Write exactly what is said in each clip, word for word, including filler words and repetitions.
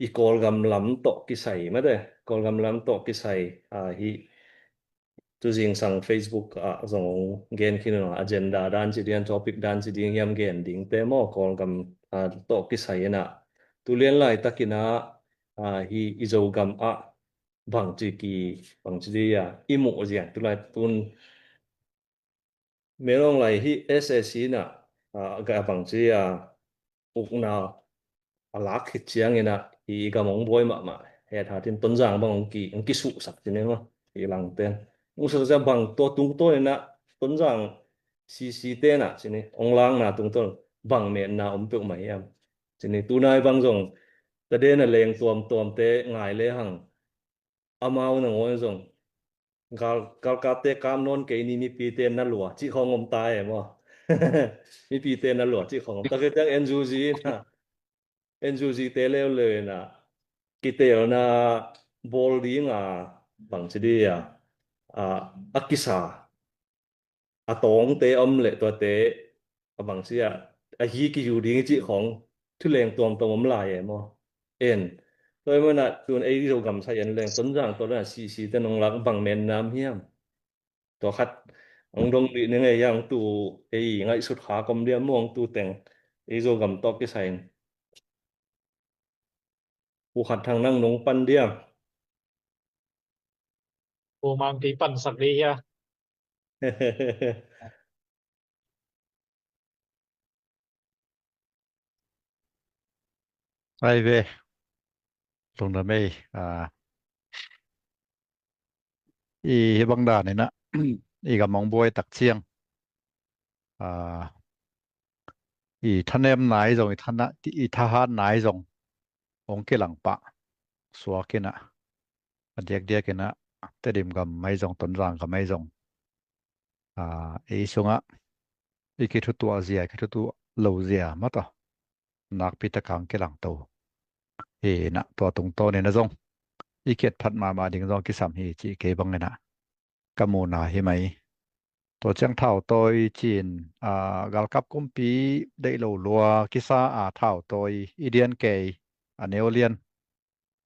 i Kawlgam lam tawh kisai mate, Kawlgam lam tawh kisai, a, hi tu zingsang Facebook ah zong gen khin uh a, agenda dan ci ding, topic dan ci ding hiam gen ding te maw, Kawlgam, a, tawh kisai in ah tu lian laitakin ah, a, hi i Zogam ah bangci ki, bangci ding a i muh ziang tu lai tun Melong lai hi S A C in ah, a, ga bangci a ukna a lak khit ciangin ah hi i gam hong buai mahmah. Hethatin Tonzang bang hong ki, hong kisuhsak ci ni maw, hi langten. Hong suhsak ciang bang tua tungtawn in ah Tonzang C C ten ah ci ni hong langna tungtawn bang metna om peuhmah hiam ci ni. Tunai bang zong taden a leng tuamtuamte ngai lehang amau nangawn zong gal, galkapte kap nawn kei ni, mipite na lua cih khawng om ta e maw? Mipite na lua cih khawng om ta kei ciang N U G in ah, N U G te leuleu in ah kiteelna bawl ding a bangci ding a, a, a kisa a tawngte om leh tuate a bangci a, a hi kiyu ding i cih khawng thuleng tuamtuam om lai e maw? En. Tua i manah tun ei Zogam sai en leng Tonzang tawh leng C C te nong lak bang metna om hiam? Tua khat hong dong dih ni ngei hiang tu ei ngaihsut kha kom diam maw hong tu teng ei Zogam tawh kisai in. Pu Khan Thang nang nong pan diam? Pu Mang kei pansak dih hia? Ai ve, lungdam ei, a, i hi bang dan in ah i gam hong buai tak ciang, a, i thanemna i zong, i thana, i thahatna i zong hong kilang pah suak in ah, a diakdiak in ah Tedim gam ahi zong, Tonzang gam ahi zong, a, ei sungah i kithutuah zia, i kithutuah lo zia mah tawh nakpi taka hong kilangto hi in ah, tua tungtawn in ah zong i kiat phat mahmah ding zong kisam hi cih kei bang in ah ka muhna hi mai. Tua ciang thautawi ci-in, a, galkap kumpi deih lo lua kisa a thautawi i dian kei a neu lian.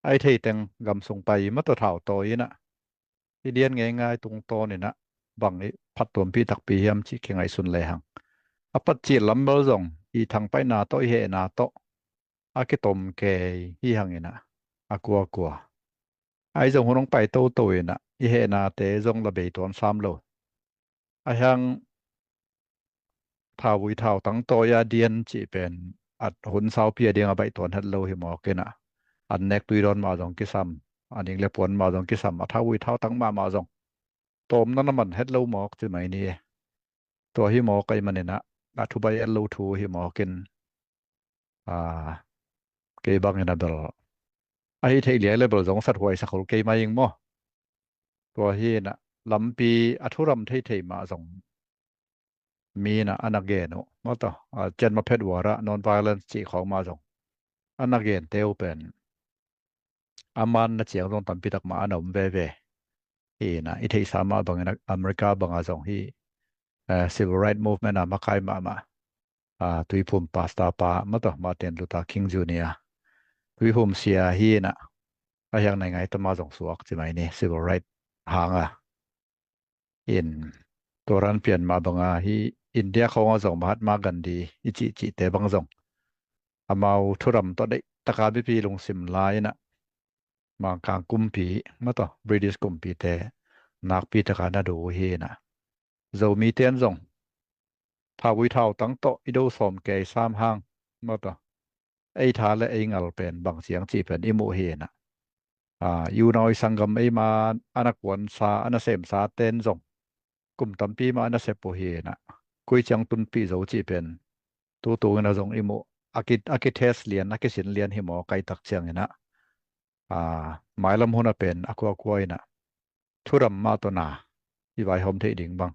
Ai thei teng gam sung pai mah tawh thautawi in ah i dian ngeingai tungtawn in ah bang i phattuampih takpi hiam cih kingaihsun lehang, a patcil lam bel zong i thangpaihna tawh, i hehna tawh a kitom kei hi hang in ah, a kuakua. Ahi zong hun hong pai toto in ah i hehnate zong la bei tuan sam lo. Ahi hang thauvui thautang tawi a dian cih pen a hun saupi a ding a baih tuan het lo hi mawk in ah, an nek tui dawn mah zong kisam, a ning le puan mah zong kisam, a thauvui thautang mahmah zong tawmna na man het lo mawk ci mai ni. Tua hi mawk ahih manin ah a thu baih et lo thu hi mawk in, a, kei bang in ah bel ahi theih liai le bel zong sathuai sak hol kei mai ing maw? Tua hi in ah lampi a thuram theithei mah zong mi in ah a na gen uh mah tawh, a, cian mah phet uar ah non-violence cih khawng mah zong a na gente uh pen a manna ciang zong tampi tak mah a na om veve. Hi in ah i theihsa mah bang in ah America bang ah zong hi, eh, civil right movement a makai mahmah, a, Tuiphum pastor pa mah tawh, Martin Luther King Junior, Tuiphum sia hi in ah, a hiang nai ngai tama zong suak ci mai ni, civil right hang a. In tua ran pian mah bang a hi India khawng ah zong Mahatma Gandhi i cihcihte bang zong amau thuram tawh deih taka mipi lungsim la in ah Mangkang kumpi mah tawh, British kumpite nakpi taka na du uh hi in ah, Zomite in zong thauvui thautang tawh i do sawm kei sam hang mah tawh, ei tha le ei ngal pen bang ciang cih pen i muh hi in ah, a, unau i sanggam ei ma a na kuansa, a na semsa ten zong kum tampi mah a na sep uh hi in ah, koi ciang tunpih zo cih pen tutung in ah zong i muh, a ki, a kitest lian, a kisin lian hi mawk ahih tak ciang in ah, a, mailam hun a pen a kuakua in ah thuram mah tawh na i vaihawm theih ding bang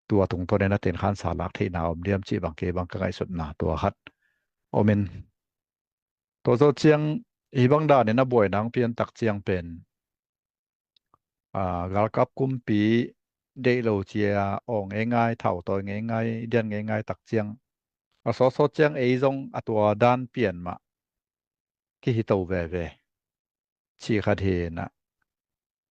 tua tungtawn in a tenkhansa lak theihna om diam cih bang kei bang ka ngaihsutna tua khat om in, tua zawh ciang hi bang dan in a buaina hong pian tak ciang pen, a, galkap kumpi deih lo cia aw ngeingai, thautawi ngeingai, dian ngeingai tak ciang a sawtsawt ciang ei zong a tua dan pian mah kihi to veve. Ci khat hi inah,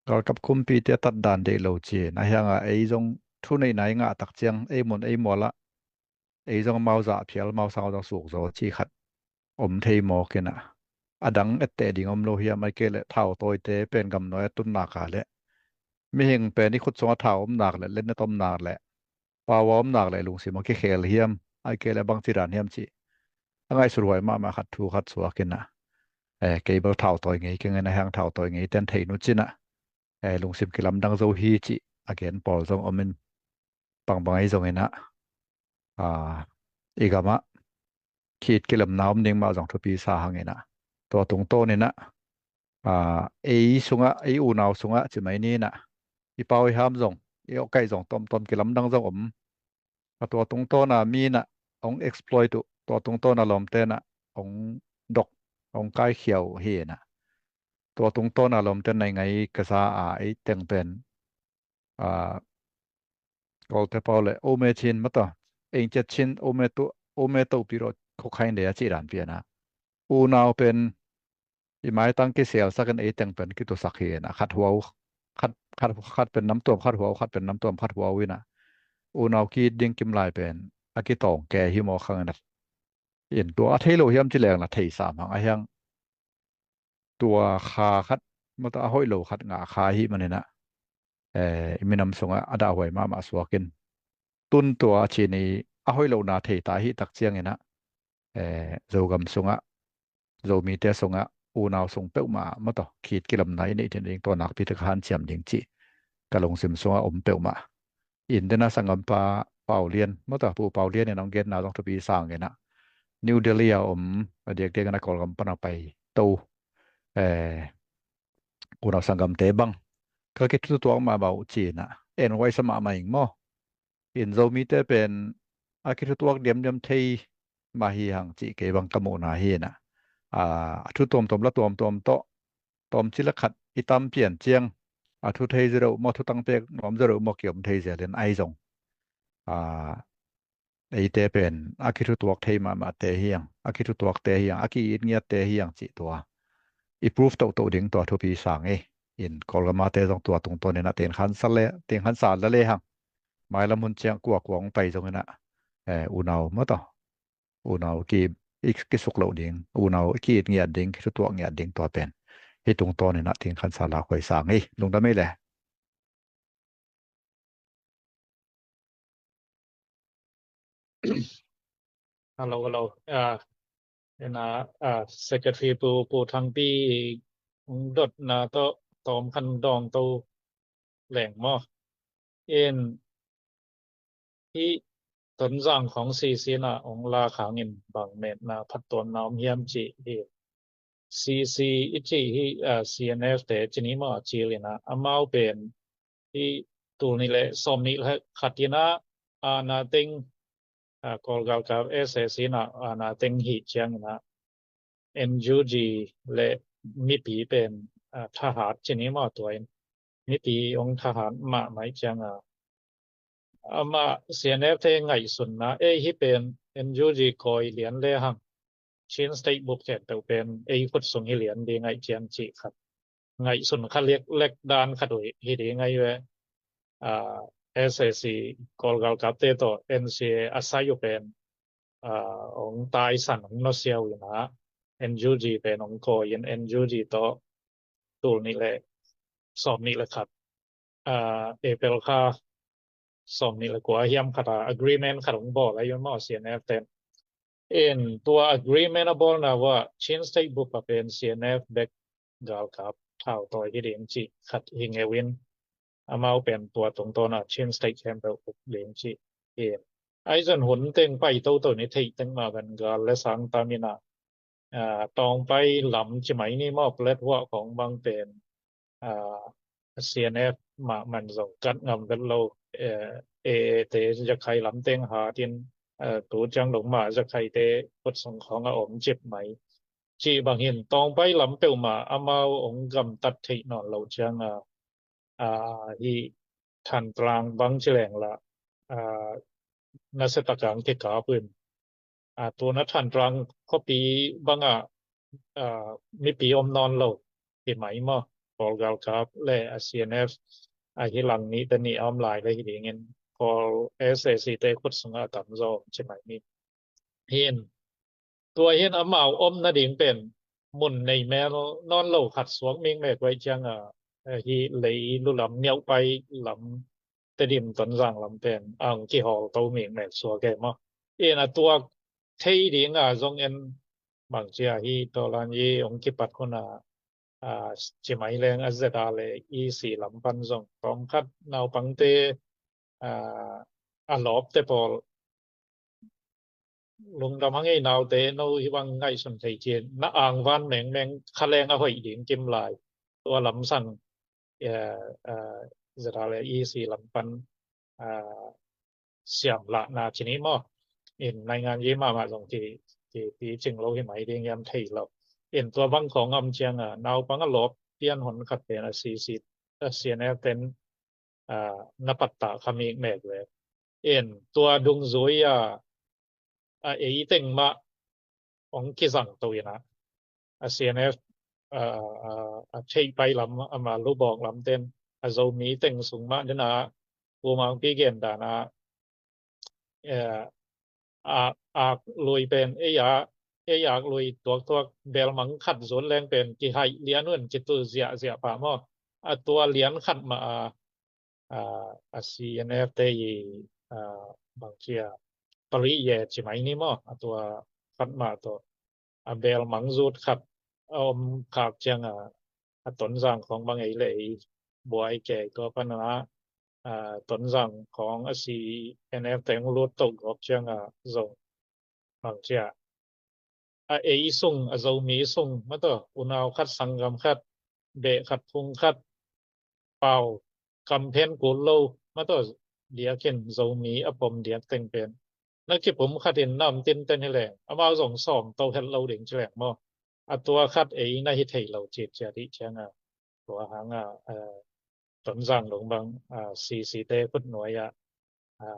galkap kumpite a tatdan deih lo ci inah, a hiangah ei zong thu neihna i ngah tak ciang ei mun ei mualah ei zong amau zah phial, amau sang zong suk zaw ci khat om thei mawk inah, a dang etteh ding om lo hiam? Ai kei leh thautawite pen gamnuai a tunnak a leh mihing pen i khut sungah thau omnak leh lennet omnak leh paua omnak leh lungsim a kikhel hiam? Ai kei leh bangci dan hiam cih a ngaihsut huai mahmah khat thu khat suak inah, eh, kei bel thautawi ngei keng inah, hiang thautawi ngei ten thei nu cinah, eh, lungsim kilamdang zo hi cih a gen pawl zong om in, bangbang ahi zong inah, ah, i gamah khit kilamna om ding mah zong thupi sa hang inah, tua tungtawn inah, ah, ei sungah, ei unau sungah ci mai ni inah, i pau i ham zong, i awkaih zong tomtom kilamdang zong om. A tua tungtawn a mi inah hong exploit uh, tua tungtawn a lawmte inah hong dok, hong kaikhia uh hi inah, tua tungtawn a lawmte inah i ngai ka za a, ei teng pen, ah, Kawlte pau leh ome chin mata, eng chet chin ome tu, ome to piro khokhain de a cih dan pian a, unau pen i maitang kisialsak in ei teng pen kitusak hi inah, khat huau, khat, khat, khat pen namtuam khat huau, khat pen namtuam khat huau inah, unau ki-it ding kimlai pen a kitawng ke hi mawk hang inah, in tua a thei lo hiam ci leng la thei sam hang, a hiang tua kha khat mata a hoih lo khat ngah kha hi man inah, eh, i minam sungah a dahhuai mahmah suak in, tun tua a ci ni a hoih lohna thei ta hi tak ciang inah, eh, Zogam sungah, Zomite sungah, unau sung peuhmah mata khit kilamna i neih theih ding tua nakpi tak a hanciam ding cih ka lungsim sungah om peuhmah. In dena sanggampa Paulian mata, Pu Paulian in hong genna zong thupi sa hang inah, New Delhi a om, a diakdiak inah Kawlgam pan a pai to, eh, unau sanggamte bang ka kithutuak mahmah uh ci inah, en huaisa mahmah ing maw? In Zomite pen a kithutuak diamdiam thei mah hi hang cih kei bang ka muhna hi inah, ah, a thu tuamtuam la tuamtuam tawh, tawmcik le khat i tam pian ciang a thu thei zaw deuh maw, thu tang pek nuam zaw deuh maw kiom thei zel in, ahi zong, ah, eite pen a kithutuak thei mahmahte hi hang, a kithutuakte hi hang, a ki-it ngiatte hi hang cih tua i proof tohtoh ding tua thupi sa ing. In Kawlgamate zong tua tungtawn inah tengkhansa le, tengkhansa la le hang, mailam hun ciang kuakua hong pai zong inah, eh, unau mata, unau ki, i kisuk loh ding, unau ki-it ngiat ding, kithutuak ngiat ding tua pen hih tungtawn inah tengkhansa la khuai sa ing. Lungdam ei le. Hello, hello. Ah, ina, ah, Secretary Pu, Pu Thangpi hong dotna tawh tawm khat dawng to leng maw? In hih Tonzang khawng C C inah hong lak hangin bang metna phattuamna om hiam cih hi. C C i cih hih, ah, C N F te ci ni maw, a cil inah amau pen hih tul nih le sawm nih le khat inah, ah, na teng, ah, Kawl galkap S A C inah, ah, na teng hih ciang inah N U G le mipi pen, ah, thahat ci ni maw, tua in mipi hong thahat mahmah ciang a, amah C N F te ngaihsunna, ei hih pen N U G kawi lian le hang, Chin State bup khempeuh pen ei khut sung hi lian ding ahi ciang cih khat ngaihsun kha lek, lek dan khat uh hi ding ahi ve. Ah, S A C Kawl galkapte tawh N C A a sai uh pen, ah, hong taisan, hong nusia uh inah, N U G pen hong kawi in, N U G tawh tul nih le sawm nih le khat, ah, April kha sawm nih le kua hiam khat a agreement khat hong bawl ahi uh maw, C N F ten. In tua agreement a bawlna uah Chin State bup a pen C N F bek galkap thautawi hi ding cih khat hi ngeu in, amau pen tua tungtawn a Chin State khempeuh uk ding cih hi. Ahi zong hun teng pai toto ni, theih teng mah bangin gal le sang tam inah, ah, Tawngpai lam ci mai ni maw, platform khawng bang pen, ah, C N F mahmah zong kat ngam vet lo, eh, A A te Rakhine lam teng hat in, eh, tu ciang dong mah Rakhine te khut sung khawng a om cip mai. Cih bangin Tawngpai lam peuhmah amau hong gamtat theih nawn loh ciang a, ah, hih Thantlang bang ci leng la, ah, nasia tak a hong kikap uh in, ah, tuna Thantlang khuapi bangah ah, mipi om nawn lo hi mai maw. Pawl galkap le a C N F ahi lang nih te nih a om lai le hi dingin Pawl S A C te khut sungah a tam zaw ci mai ni. Hin tua hin amau om nading pen mun nei mel nawn lo khat suak mikmek vai ciang a, a hi lei lulam miauh pai lam Tedim Tonzang lam pen ang kihawl to mikmek suak e maw. In a tuak thei ding a zong en bang cia hi tawlan i ong kipat hun a, a, ci mai leng a zeda le i si lam pan zong tawm khat naupangte, a, a lawpte pawl lungdam hang ei naute no hi bang ngaihsun thei ci na angvan mengmeng kha leng a hoih ding kim lai tua lamsang, eh, eh, zeda le i si lam pan, eh, siam lahna ci ni maw. In naingan yi mahmah zong ki, ki, ki cing lo hi mai ding hiam thei lo. In tua bang khawng om ciang a naupang a lawp pian hon khat pen a C C, a C N F ten, ah, na pattah kha mikmek ve. In tua dungzui a, a ei teng mah ong kizang to in a, a C N F, ah, ah, a theih pai lam ama lubawk lam ten a Zomi teng sung mah dena kumangpi gen dan a, eh, a, ak lui pen ei a, ei ak lui tuaktuak belmang khat zut leng pen kihaih lian un kitul ziahziah pah maw. A tua lian khat mah a, a, a C N F te i, a, bang cia pali ye ci mai ni maw. A tua khat mah tawh a belmang zut khat a om khak ciang a, a Tonzang khawng bang ei le ei buai kei tua pan a, a, Tonzang khawng a C N F teng lut to gawp ciang a zong bang cia a ei sung, a Zomi sung mataw unau khat sanggam khat beh khat phung khat pau kamphen kul lo mataw diakin Zomi a pom diak teng pen na kipum khat in nam tinten hi leng amau zong sawm to het lo ding ci leng maw. A tua khat ei na hi thei lo cit cia dih ciang a tua hang a, a, Tonzang lung bang, a, C C te khut nuai a, a,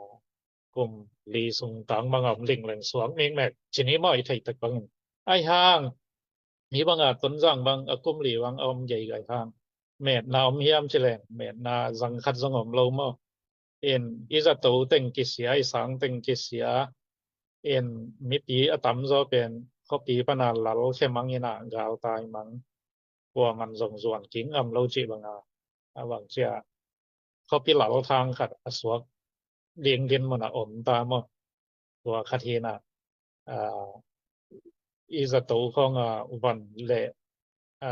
kum li sung tang bang a om ling leng suak mikmek ci ni maw i thei tak bangin. Ai hang hi bang a Tonzang bang a kum li bang a om gei gai hang metna om hiam ci leng metna zang khat zong om lo maw. In i zato teng kisia, i sang teng kisia, in mipi a tamzaw pen khuapi pana lal khe mang in a galtai mang kua man zong zuan kik ngam lo cih banga a bang cia khuapi lal thang khat a suak ding din mun a om ta maw. Tua khat hi na, a, i zato khawng a van le, a,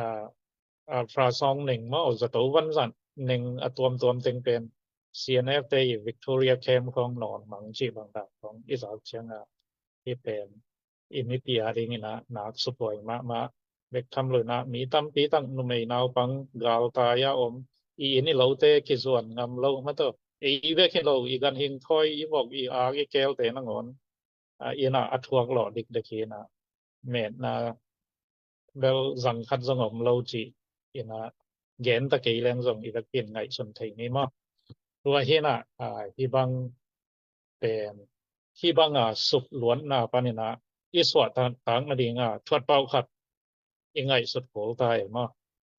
a, fra sawng ning maw zato van zan ning a tuamtuam teng pen C N F te i Victoria camp khawng nawn mang cih bang dan khawng i zak ciang a i pen i mipi a ding in a nak supuai mahmah bek tham lo in a mi tampi tak numei naupang galtai a om i inn i lote kizuan ngam lo mataw ei bek hi lo i ganhing khawi i vok i ak i kelte nangawn, a, in a a thuak lawh dikdek hi in a metna bel zang khat zong om lo cih in a gen ta kei leng zong i vekpi in ngaihsun thei ni maw. Tua hi in a, a, hi bang pen hi bang a suk luatna pan in a i suah tak, tak nading a thuat pau khat i ngaihsut kul ta e maw.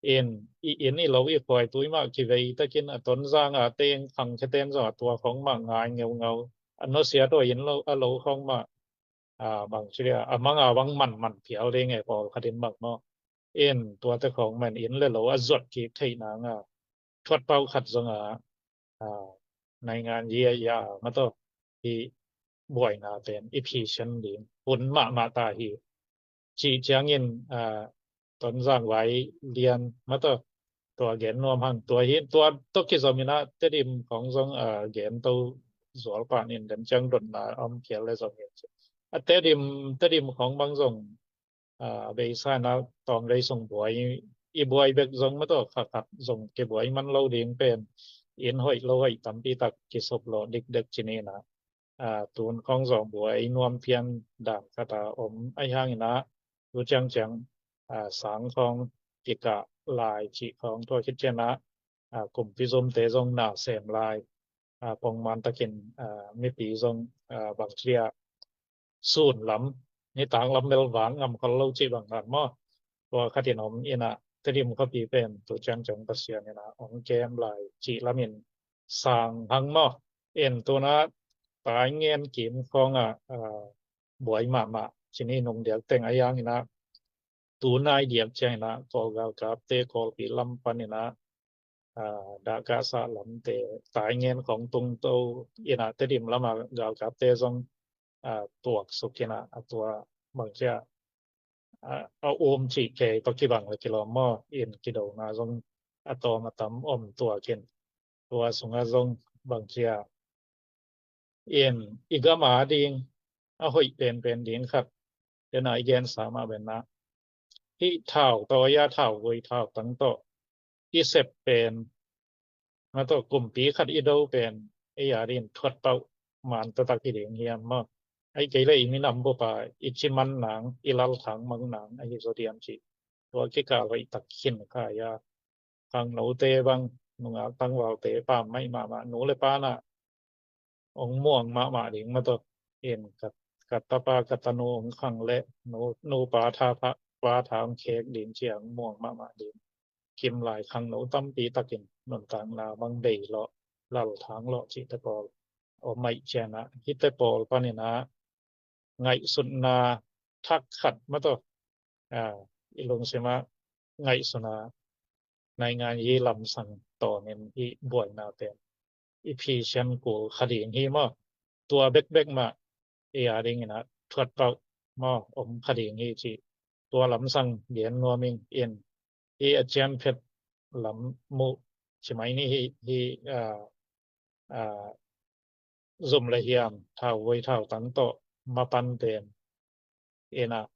In i inn i lo i khuai tui mah kivei takin a Tonzang a teng khang khe ten zong a tua khawng mah ngai ngeungau a nusia tua inn lo a lo khawng mah, a, bang ci dia a mang a bang man man phial ding e pawl khat in bang maw. In tuate khawng man inn le lo a zuat kik theih nang a thuat pau khat zong a, a, naingan yi a ya mataw hi buaina pen i phisian ding hun mahmah ta hi. Cih ciangin, a, Tonzang vai lian mataw tua gen nuam hang tua hi tua tawh kizom in a Tedim khawng zong, a, gen to zual pan in den ciang dotna om phial le zong in a Tedim, Tedim khawng bang zong, a, beisa in a tawng lei sung buai i buai bek zong mataw kha khat zong kibuai man lo ding pen inn hoih lo hoih tampi tak kisop lawh dikdek ci ni in a, a, tun khawng zong buai nuam phian dan khat a om ai hang in a tu ciangciang, a, sang khawng kikah lai cih khawng tua khit cian a, a, kumpi zomte zong na sem lai, a, pongman takin, a, mipi zong, a, bang ci dia sun lam nitak lam bel vang ngam khol lo cih bang dan maw. tua khat in om in ah, Tedim khuapi pen tu ciangciang Pasian in ah hong kem lai cih lam in sang hang maw. In tu in ah tai ngen kim khawng ah, ah, buai mahmah ci ni. Nung diak teng a yang in ah, tu nai diak ciang in ah Kawl galkapte Kawlpi lam pan in ah, ah, dah kasa lamte tai ngen khawng tung to in ah, Tedim lam ah galkapte zong, ah, tuak suk in ah, a tua bang ci a, ah, a um cih kei tawh kibang le kilawm maw. In kidona zong a tawm a tam om tuak in, tua sungah zong bang ci a, in i gam ading a hoih penpen ding khat, den a i gensa mah pen ah, hih thau tawh, a thau voi thau tang tawh i sep pen mah tawh kumpi khat i do pen ei adingin thuat pau man taktak hi ding hiam maw. Ahih kei leh i minam bup a i ci man nang, i lalthang mang nang ahi zaw diam cih, tua kikal hoih tak khin kha a, khangnote bang, nungak tangvalte pam maih mahmah, nu le pa in ah hong muang mahmah ding mah tawh. In ka, ka tapa ka tanu hong khang leh nu, nupa tha, pa, pa tha hong khek ding ci a hong muang mahmah ding. Kim lai khangno tampi takin nuntakna bang bei lawh, lalthang lawh cihte pawl om maih ciang ah, hihte pawl pan in ah ngaihsutna thak khat mah tawh, ah, i lungsim ah ngaihsun a, naingan yi lamsang tawnin hih buaina pen i phisian kul kha ding hi maw. Tua bekbek mah ei adingin ah thuat pau maw, om kha ding hi cih tua lamsang gen nuam ing. In hih a ciamphet lam muh ci mai ni, hih, hih, ah, ah, zum le hiam, thau voi thau tang tawh mapan pen in ah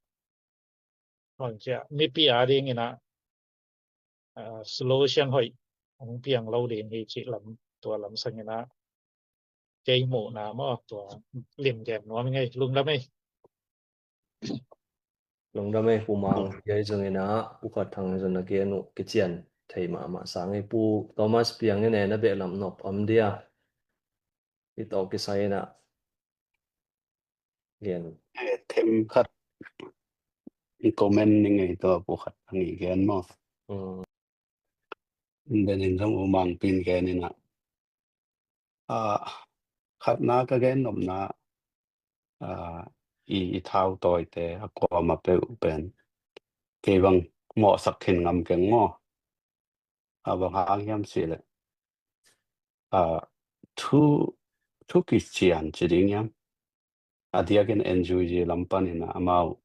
bang ci a, mipi adingin ah, ah, solution hoih hong piang lo ding hi cih lam, tua lamsang in ah kei muhna maw, tua lim gen nuam ing ei. Lungdam ei. Lungdam ei Pu Mang. Pu Mang. Pi ei zong in ah, Pu Khat Thang zong a gen uh kician thei mahmah sang ei. Pu Thomas Piang in en a beh lam nop om dia. I tawh kisai in ah gen. Eh, them khat i comment ning ei, tua Pu Khat Thang i gen maw. Mm. Den in zong U Mang Pi in gen in ah, ah, khatna ka gen nopna, ah, i, i thau tawite a kuamah peuh pen kei bang mawhsak khin ngam keng maw. A bang hang hiam cih leh, ah, thu, thu kician ci ding hiam, a diakin N U G lam panin ah amau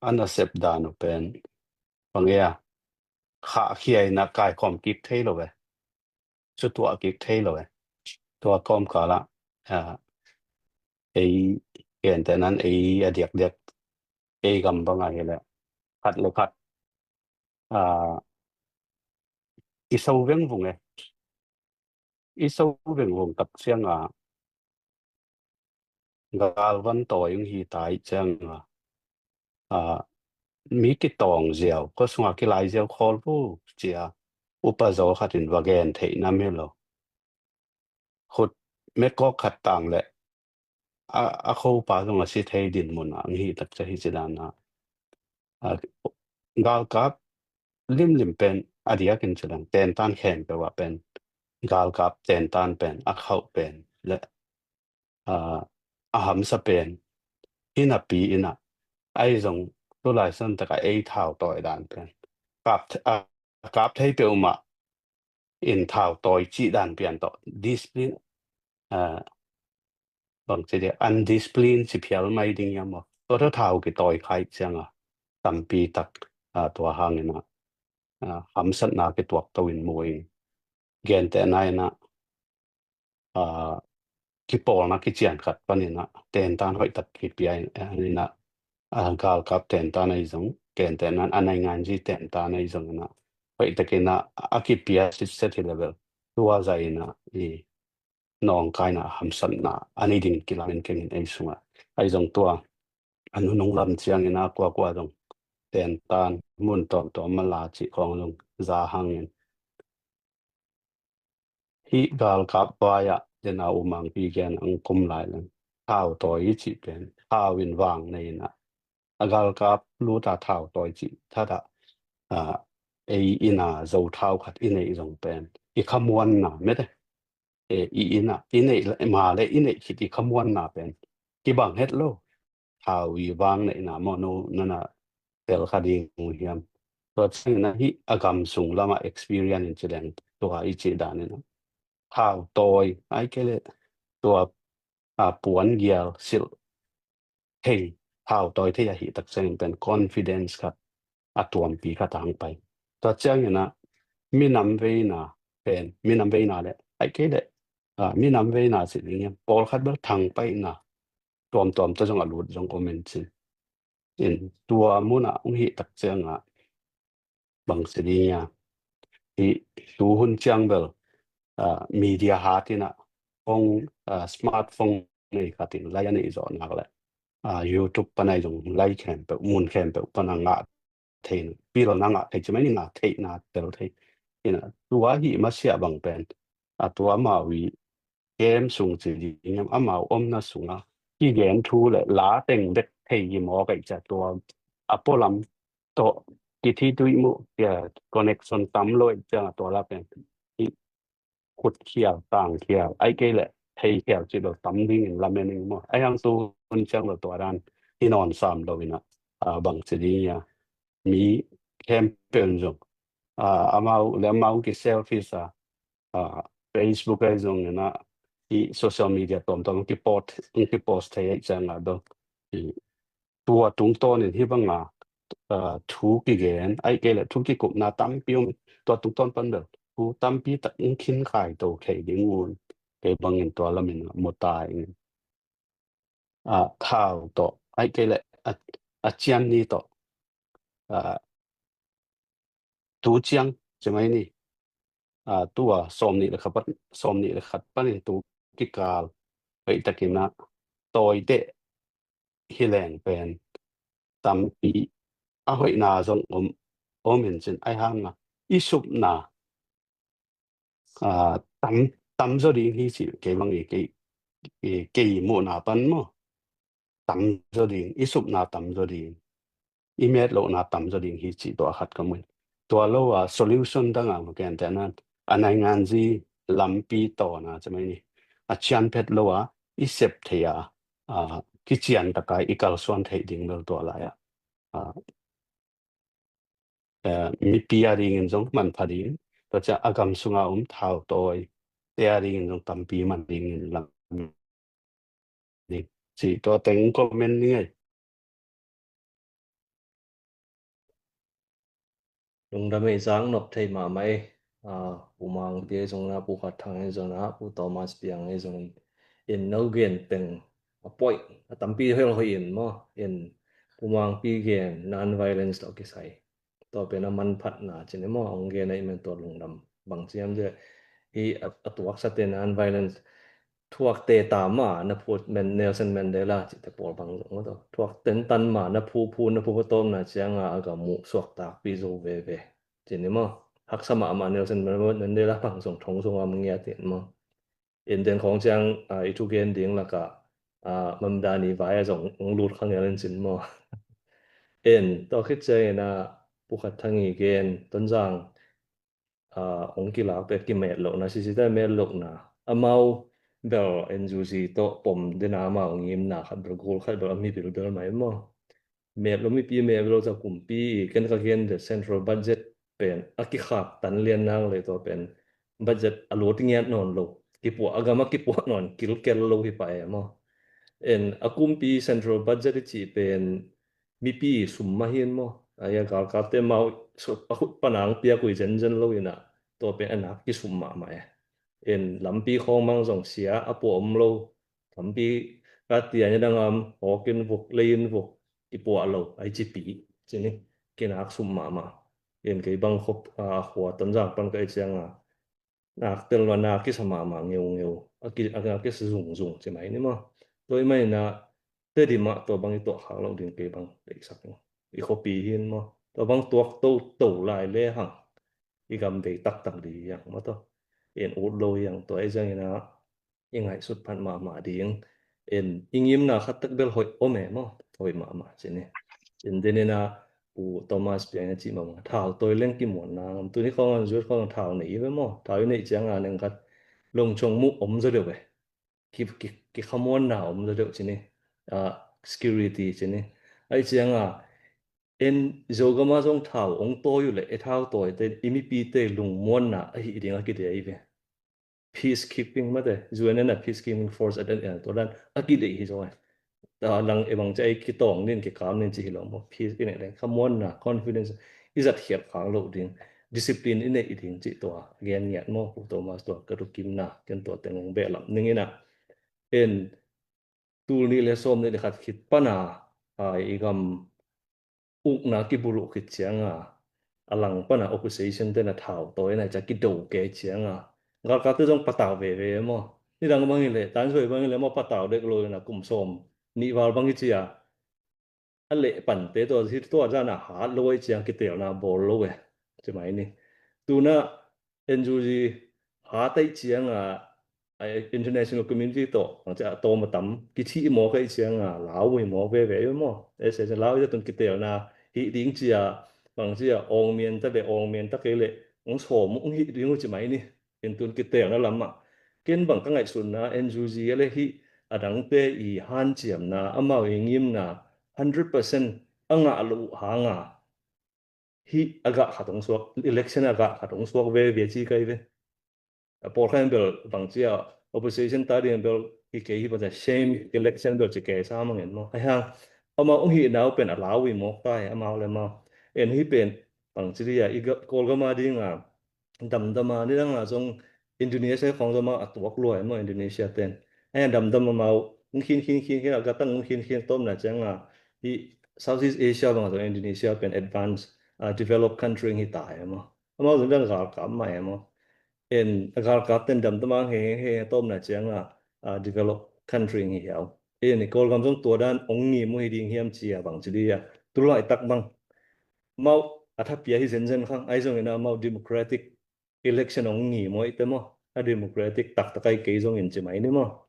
a nasep dan uh pen bang ei a, khahkhia in ah kaikhawm kik thei lo ve, cutuah kik thei lo ve. Tua kawmkal ah, ah, ei, gentehna in ei a diakdiak ei gam bang ahih leh khat le khat, ah, i so vengvung e. I so vengvung tak ciang a, galvan tawi hong hi ta ih ciang a, ah, mi kitawng ziau, khua sungah kilai ziau khawl vo ci a upa zaw khat in va gen theih nam hi lo. Khut mekawk khat tang leh a, a khopa zong a si thei dinmun ah hong hi tak ciang hi ci dan a, a, galkap limlim pen a diakin ci dan, tentan khempeuh ah pen galkap tentan pen a khauh pen le, a, a hamsa pen hi napi in ah, ahi zong tulai santak ah ei thau tawi dan pen kap, a, kap thei peuhmah in thau tawi cih dan pian tawh discipline, ah, bang ci dia, undiscipline ci phial mai ding hiam maw. Tua tawh thau kitawi kha ih ciang a, tampi tak, ah, tua hangin ah, ah, hamsatna kituak to in mu ing. Gentehna in ah, ah, kipawlna kician khat panin ah tentan hoih tak kipia in, ah, in ah, ah, galkap tentan ahi zong, gentehna in a nainganzi tentan ahi zong in ah, hoih takin ah a kipia sitset hi le bel, tua zah in ah i nawngkaina hamsatna a nei ding kilamin kengin ei sungah. Ahi zong tua a nunung lam ciangin a kuakua zong tentan mun tawmtawm mala cih khawng zong za hangin, hih galkap vai-ah dena U Mangpi gen ang kum lai leng thau tawi i cih pen thau in vang nei in ah, a galkap lut a thau tawi cih that ah, a, ei inn a zo thau khat i neih zong pen i khamuanna mete, e, i inn a i neih le, ma le i neih khit i khamuanna pen kibang het lo. Thau i vang neihna maw, no nana tel kha ding uh hiam? Tua ciangin ah hih a gam sung lamah experience in ci leng, tua i cih danin ah thau tawi, ai kei leh tua, a, puan gial silh thei, thau tawi thei ahih tak ciangin pen confidence khat, a tuampi khat a hang pai. Tua ciangin ah minam veina pen, minam veina le, ai kei leh, a, minam veina ci ding hiam, pawlkhat bel thangpaihna tuamtuam tawh zong a lut zong om in cin. In tua munah hong hih tak ciangah bang ci ding hiam, hih tu hun ciang bel, a, media hat in ah hong, a, smartphone nei khat in lai a neih zawh nak leh, a, YouTube pan ah zong lai khempeuh, mun khempeuh pan a ngah thei, pilna ngah thei, ci mai ni, ngah theihna tel thei. Ina, tua hih masiah bang pen, a, tua amau i kem sung ci ding hiam, amau omna sungah kigen thu le la teng bek thei hi mawk ahih ciang, tua a pualam tawh kithi tuih muh, tia, connection tam lo ahih ciang a tua la pen i khutkhial, tangkhial, ai kei leh theikhial cih lo tam dingin lamen ing maw. Ai hang tu hun ciang lo tua dan i nawn sam lo ina, a, bang ci ding hiam, mi khempeuh in zong, a, amau le amau ki selfish a, a, Facebook ah zong ina, i social media tuamtuam ki post, ki post thei ahih ciang a dong, i, tua tungtawnin hih banga, a, thu kigen, ai kei leh thu kikupna tampi om, tua tungtawn pan bel thu tampi tak in khin khai to khei ding un, kei bangin tua lamin mu ta ing. A, thau tawh, ai kei leh a, a cian ni tawh, a, tu ciang ci mai ni, a, tua sawmnih le khat pan, sawmnih le khat panin tu kikal hoih takin ah tawiteh hi leng pen tampi a hoihna zong om, om in cin, ai hang a i supna, a, tam, tam zaw ding hi ci, kei bang i, kei, i, kei muhna pan maw, tam zaw ding, i supna tam zaw ding, i met lohna tam zaw ding hi ci, tua khat ka mu in. Tua lo a solution dang a mu ken te nan, a nainganzi lampi tawna ci mai ni, a cian phet lo a i sep thei a, a, kician taka i kalsuan theih ding bel tua lai a, a, eh, mipi a dingin zong manpha ding, tua ciang a gam sunga om thau tawi te a dingin zong tampi man dingin lam ding. Ci tua teng comment ni ngei. Lungdam ei, zang nop thei mahmah ei. Ah, Pu Mangpi ei zong na, Pu Khat Thang ei zong na, Pu Thomas Piang ei zong in no gen teng a poih, a tampi hel hoih in maw. In Pu Mangpi gen non-violence tawh kisai, tua pen a manphatna cin i maw, hong gen a i men tua lungdam. Bang ciam cia hi a, a tuaksa te non-violence thuak te ta ma na phu, men Nelson Mandela cite pawl bang zong maw, thuak ten tan ma na phu phu na phu phu tawmna cianga a gam uh suak takpi zo veve cin i maw. Haksa mahmah Nelson Mandela bang zong thong zong a mangia tin maw. In den khawng ciang, ah, i thugen ding lakah, ah, Mamdani vai a zong hong lut kha ngel in cin maw. In tua khit ciangin ah Pu Khat Thang i gen Tonzang, ah, hong kilak pek kimet lohna, sisita met lohna, amau bel N U G tawh pom dena amau ngimna khat bel gol khat bel a mi bilbel mai maw. Met lo mipi met lo ta kumpi, ken ka gen the central budget pen a kikhak tan lian nang le tua pen budget a lut ngiat nawn lo, kipuah a gam a kipuah nawn kilkel lo hi pah e maw. En a kumpi central budget i cih pen mipi sum mah hi in maw. Ai a galkapte mau a khut panang piak uh hi zenzen lo inah tua pen a nak kisum mahmah e. En lampi khawng mang zong sia a puah om lo. Lampi ka tia ni dang am, hawk in vuk, lei in vuk, kipuah lo, ai cipi cini, kinak sum mahmah. En kei bang khop a khua Tonzang pan ka i cianga nak tel lo, nak kisa mahmah ngeungeu, a ki, a nak kisa zungzung ci mai ni maw. Tua i mai na, te di mah tua bang i tuah khak lo ding kei bang deihsak ni. I khuapi hin maw. Tua bang tuak toto lai le hang i gam vei taktak di hiang maw tua. En ut lo hiang tua i ciangina i ngaihsut phat mahmah ding. En i ngimna khat tak bel hoih om e maw, hoih mahmah cini. Inn den ina Pu Thomas piang a cih mama thau tawi leng kimuanna ngam tuni khawng an zuat khawng thau nei ve maw? Thau i neih cianga neng khat longchong muh om zaw deuh ve. Ki, ki, kikhamuanna om zaw deuh ci ni. Ah, security ci ni. Ai cianga en Zogama zong thau ong tawi uh le e thau tawi te i mipite lungmuanna ahi ding a kidei ve. Peacekeeping mate, U N N a peacekeeping force at an end tua dan a kideih hi zaw. Ta lang e bang ci ai kitawng nin kikam nin ci hi lo maw? Peace i neih leng khamuanna, confidence i zat khiat khak loh ding, discipline i neih ding cih tua gen ngiat maw? Pu Thomas tua ka tukimna ken tua teng ong behlap ning ina en tul nih le sawm nih le khat khit pana a i gam ukna kibuluh khit cianga a lang pana opposition tena thau tawi na cia kido kei cianga galkapte zong patau veve maw? Nidang bang hileh tansuai bang hileh maw patau dek lo ina kum sawm nih val bang hi cia a leh pante tua hi tua zana hat lo ai ciang kitelna bawl lo e. Ci mai ni. Tuna N U G hat ai cianga international community tawh bangcia tawm a tam kithi i mawk ai cianga lau i mawk veve i maw? Ese lau i tun kitelna hi ding cia bangcia awngmian ta le awngmian ta kei le ong sawm ong hi ding uh ci mai ni. In tun kitelna lamah ken bang ka ngaihsunna N U G a le hi a dangte i hanciamna amau i ngimna hundred percent a ngah loh hanga hi a gah khat ong suak, election a gah khat ong suak veve ci kai ve. A pawlkhat in bel bangcia opposition ta ding in bel hi kei hi bangcia shame election bel ci kei sa mangin maw? Ai hang amau ong hi nau pen a lau i mawk ta hi amau le maw? En hi pen bangci dia i Kawlgama dinga damdama nidanga zong Indonesia khawng zama a tuak lua hi maw Indonesia ten? Ai damdama mau ong khin khin khin khin a gatang ong khin khin tawmna cianga hi Southeast Asia banga zong Indonesia pen advanced, uh, developed country hi ta hi maw? Amau zong dang galkap mah hi maw? En galkap ten damdama he he he tawmna cianga uh, developed country hi hiau. En i Kawlgam zong tua dan ong ngim uh hi ding hiam cia bangci dia tulaitak bang mau a thapia hi zenzen khang ai zong ina mau democratic election ong ngim uh ite maw? A democratic taktak ai kei zong in ci mai ni maw?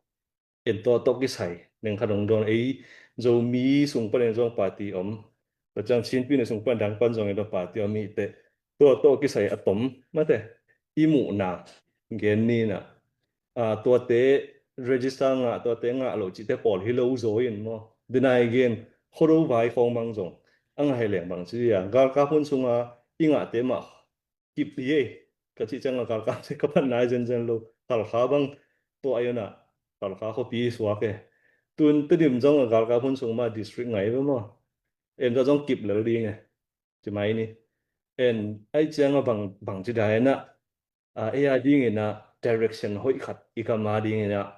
En tua tawh kisai neng khat ong dawn ei Zomi sung panin zong party om. Tua ciang Chinpi na sung pan dang pan zong en tua party om i te tua tawh kisai a tom mate i muhna gen nina. Ah, tuate register ngah tuate ngah lo cihte pawl hi lo zaw in maw? Denai gen khodo vai khawng mang zong a ngah hi leng bang ci dia galkap hun sunga i ngahte mah kip hi e. Ka cih cianga galkap te ka pan nai zenzen lo Khalkha bang tua ai una Khalkha khuapi suak e. Tun Tedim zong a galkap hun sung ma district ngai ve maw? En tua zong kip lel ding e. Ci mai ni. En ai cianga bang bang ci dai na a ei a dingina direction hoih khat i kama dingina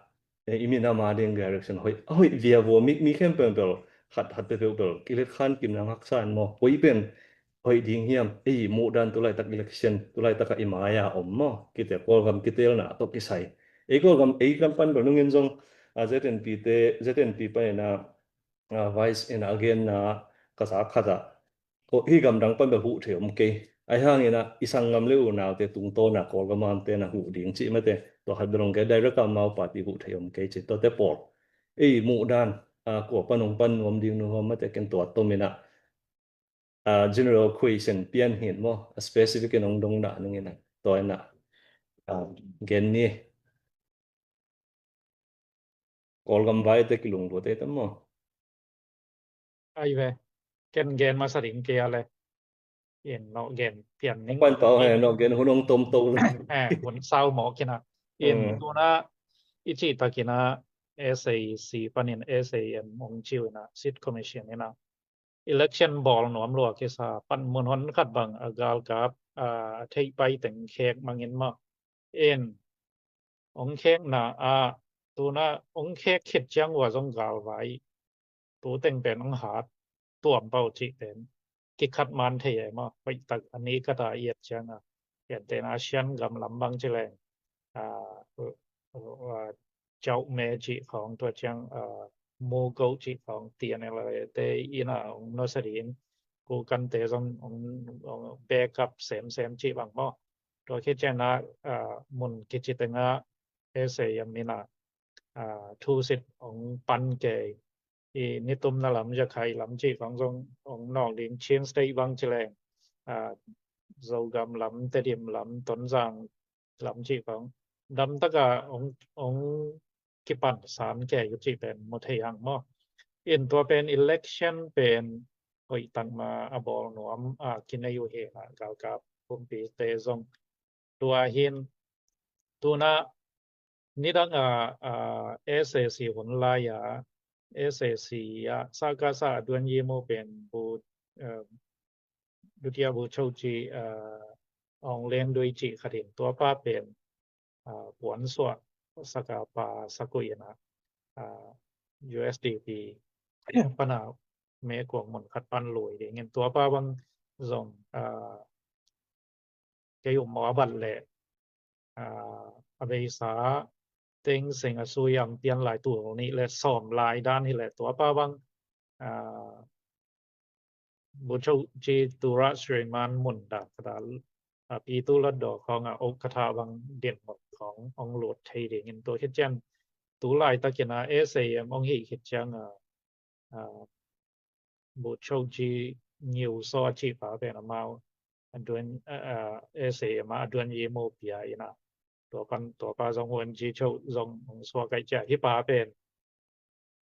i min ama ding direction hoih a hoih via vua mi mi khempeuh bel khat khat peuhpeuh bel kilet khan kimna ngaksa in maw? Hoih pen hoih ding hiam? Ei muh dan tulaitak election tulaitak a i mai-a om maw? Kite Kawlgam kitelna tawh kisai ei Kawlgam ei kam pan bel nungin zong a Z N P te Z N P panina a vice ina a genna ka zak khat ah hih gamdang pan bel huh thei om kei. Ai hangina i sanggam le unaute tungtawna Kawlgam amte na huh ding cih mate tua khat bel ong kei direct amau party huh thei om kei ci tuate pawl ei muh dan a kua pan ong pan nuam ding nuam mate ken tua tomina a general question pian hin maw a specific in ong dong dah nungina tua ina a gen ni. Kawlgam vai te kilunglut te tam maw? Ai ve ken gen masa ding kei a le in no gen pian ning pan tau he no gen hun ong tom to. Eh, hun sau maw kina in tuna i cih takina S A C panin S A M ong ciu ina seat commission ina election bawl nuam lua kisa pan mun hon khat bang a galkap a theih pai teng khek mangin maw? In ong khekna a tuna ong khek khit ciang ua zong galvai tu teng pen ong hat tuam pau cih pen kikhat man thei e maw? Hoih tak a ni khat a i et cianga pian tena Sian gam lam bang ci leng a Chaume cih khawng tua ciang Mugo cih khawng T N L A te ina ong nuasa ding ku kante zong ong backup semsem cih bang maw? Tua khit ciangin mun kici tengah S A M ina thusit ong pan kei i nitumna lam, Rakhine lam cih khong zong ong nawk ding, Chin State bang ci leng, a, Zogam lam, Tedim lam, Tonzang lam cih khong damtaka ong, ong kipan san kei uh cih pen mu thei hang maw. In tua pen election pen hoih tak ma a bawl nuam a kinei uh hi a, galkap pumpi te zong. Tua hin tuna nidang a, a, S A C hun lai a, S A C a, Sakasa a duan yi mu pen bu, eh, dutia bu chau ci, eh, ong leng dui ci khatin tua pa pen, ah, puan suah saka pa sakui ina, ah, U S D P pana me kuang mun khat pan lui ding in tua pa bang zong, ah, kei um a bat le, ah, a beisa Thein Sein a sui ang pian lai tul nih le sawm lai dan hi le tua pa bang, ah, bu chau ci tura Sriman mun da kata, ah, pi tu lat do khong a ok kata bang din mok khong ong lut thei ding in tua khit ciang tu lai takin a S A M ong hi khit ciang a, ah, bu chau ci ngiu so a ci pa pen amau a duan, ah, ah, S A M a duan yi mu pia ina tua pan tua pa zong huan ci chau zong ong suak kai cia hi pa pen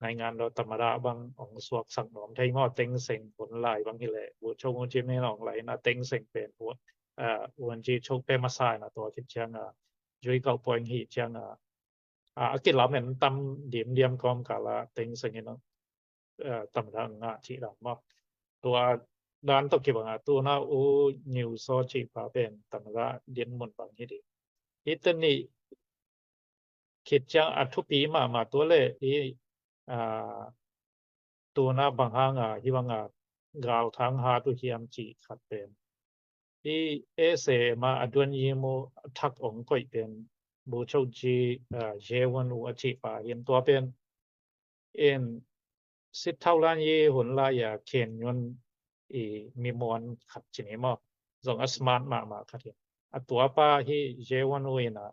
ngai ngan do tamada bang ong suak sak nuam thei maw Thein Sein hun lai bang hi le bu chau mu ci me nong lai na Thein Sein pen huan, ah, huan ci chau pe masa na tua khit ciang a zui kau poing hi ciang a, a, a kilamen tam dim diam kawm kala Thein Sein in, eh, tamada ngah ci dam maw. Tua dan tawh kibang a tuna U Ngiu So ci pa pen tamada din mun bang hi di. Hi te ni khit ciang a thupi mahmah tua le i, a, tuna bang hang a hi bang a galthang hat uh hiam ci khat pen. I S A M a a duan yi mu thak ong koih pen bu chau ci, a, Ye Won U a ci pa hin tua pen in sit thau lan yi hun lai a khen yun i mi muan khat ci ni maw zong a smart mahmah khat hi a tua pa hi Ye Won U ina